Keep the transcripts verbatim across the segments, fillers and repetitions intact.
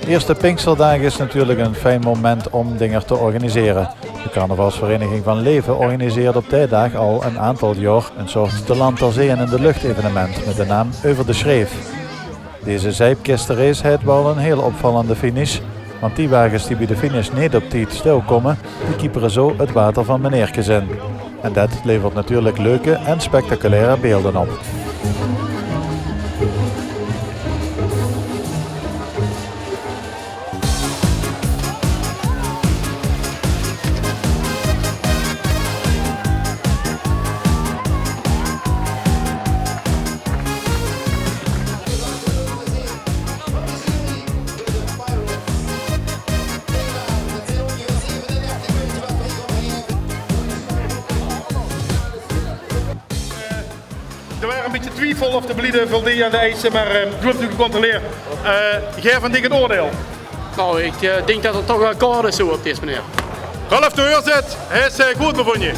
Eerste Pinksterdaag is natuurlijk een fijn moment om dinger te organiseren. De carnavalsvereniging Van Leven organiseert op die daag al een aantal jaor een soort te land, ter zee en in de lucht evenement met de naam Euver de Sjreef. Deze zeipkisterace haet wel een heel opvallende finish, want die wagens die bij de finish neet op tied stilkomen, die kieperen zo het water van meneerkes in. En det levert natuurlijk leuke en spectaculaire beelden op. Eh, d'r waor ein bietje twiefel of de belieder voldeej aan de eise, mer, eh, doe höbs 't noe gecontroleerd. Eh, gaef ein dikke oordeil. Nou, ik eh, denk dat het toch wel akkoord is zo op deze manier. Ralf de Heurzit, hae is eh, good bevónje.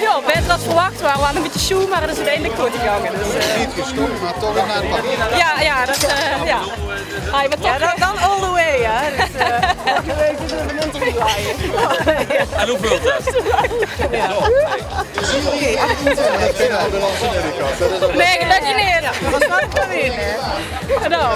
Ja, beter dan verwacht. We waren wel een beetje sjoe, maar het is uiteindelijk goed gegangen. Dus, eh. Niet gestopt, maar toch een aanpak. Ja, ja, dat, eh, ja. Ai, maar toch. Ja, dan, dan all the way, hè. Dus, eh, vorige week zitten we de mond te draaien. En hoe voelt het? Ja. Nee, gelukkig niet. Dat was wel een probleem, hè. Genau.